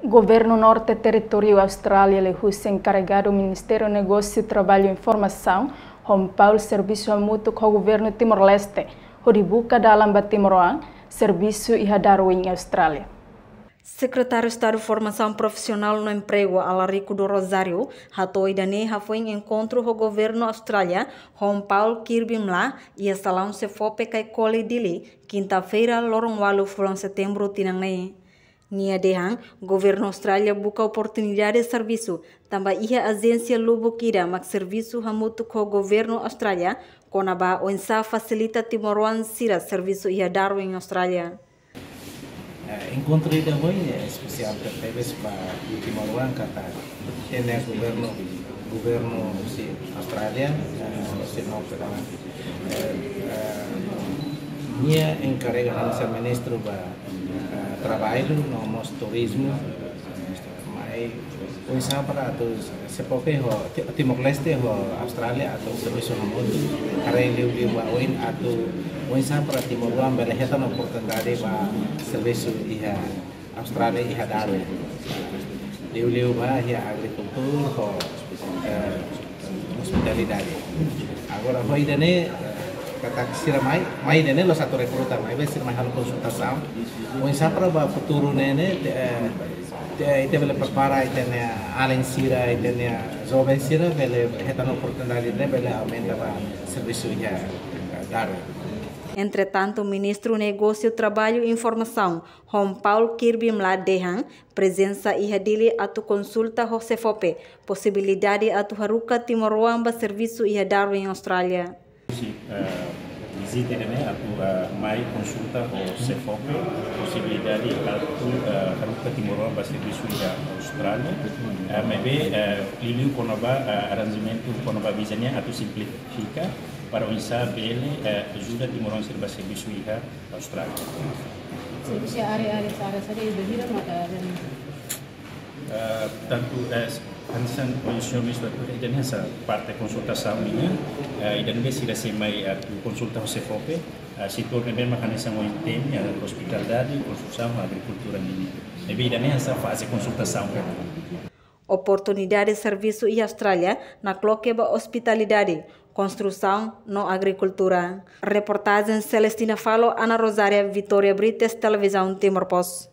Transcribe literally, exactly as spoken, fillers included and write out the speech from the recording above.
Governu Norte Territóriu Austrália liuhusi enkaregadu Ministériu Negósiu, Traballu, Informasaun, Home Paul servisu hamutuk ho Governu Timor-Leste hodi buka dalan ba timoroan servisu iha Darwin, Austrália. Sekretáriu Estadu Formasaun Profisionál no Empregu, Alarico do Rosário, hato'o ida-ne'e hafoin enkontru ho Governu Austrália, Home Paul Kirby Mlah, iha salaun SEFOPE Caicoli, Dili, kinta-feira, loron ualu fulan Setembru tinan ne'e. Nia dehan, Governu Austrália buka oportunidade servisu, tanba iha ajénsia lubuk ida mak servisu hamutuk ho Governu Austrália, kona-ba oinsá fasilita timoroan sira servisu iha Darwin, Austrália. Eh, enkontru ida-ne'e, eh, espesiál tebes ba timoroan katak ita-nia governu, governu husi Austrália, eh, husi Norte, eh, eh, nia enkarega hanesan ministru ba, eh, traballu no mós turizmu, eh, mai oinsá para atu SEFOPE ho Ti-, Timor-Leste ho Austrália atu servisu hamutuk, haree liuliu ba oin atu oinsá para timoroan bele hetan oportunidade ba servisu iha Austrália iha Darwin. Liuliu ba iha agrikultura ho, eh, ospitalidade. Agora, ho ida-ne'e, eh, katak sira mai, mai ida-ne'e la'ós atu rekruta, maibé sira mai halo konsultasaun. Oinsá para ba futuru ne'e, ne'e, te-, eh, te-, ita bele prepara ita-nia alin sira, ita-nia joven sira, bele hetan oportunidade ne'e, bele aumenta ba servisu iha, eh, Darwin. Entretantu, Ministru Negósiu, Traballu, Informasaun, Home Paul Kirby Mlah dehan, prezensa iha Dili atu konsulta ho SEFOPE, posibilidade atu haruka timoroan ba servisu iha Darwin, Austrália. Husi, eh, vizita ida-ne'e atu, eh, mai konsulta ho SEFOPE, posibilidade atu, eh, haruka timoroan ba servisu iha Austrália. Eh, maibé, eh, liuliu kona-ba, eh, arranjamentu kona-ba viza nian atu simplifika para oinsá bele, eh, ajuda timoroan sira ba servisu iha Austrália. Servisu área, área, área saida, iha bainhira maka, eh, tantu, eh, hanesan ohin señór ministru atu, ida-ne'e hanesan parte konsultasaun nian, eh, ida-ne'e sira sei mai atu konsulta ho SEFOPE, eh, setór ne'ebé mak hanesan ohin temi, eh, ospitalidade, konstrusaun, agrikultura nian. Ne'ebé ida-ne'e hanesan faze konsultasaun. Oportunidade servisu iha Austrália nakloke ba ospitalidade, konstrusaun no agrikultura. Reportajen Celestina Falo, Ana Rosária, Vitória Brites, Televizaun Timor Post.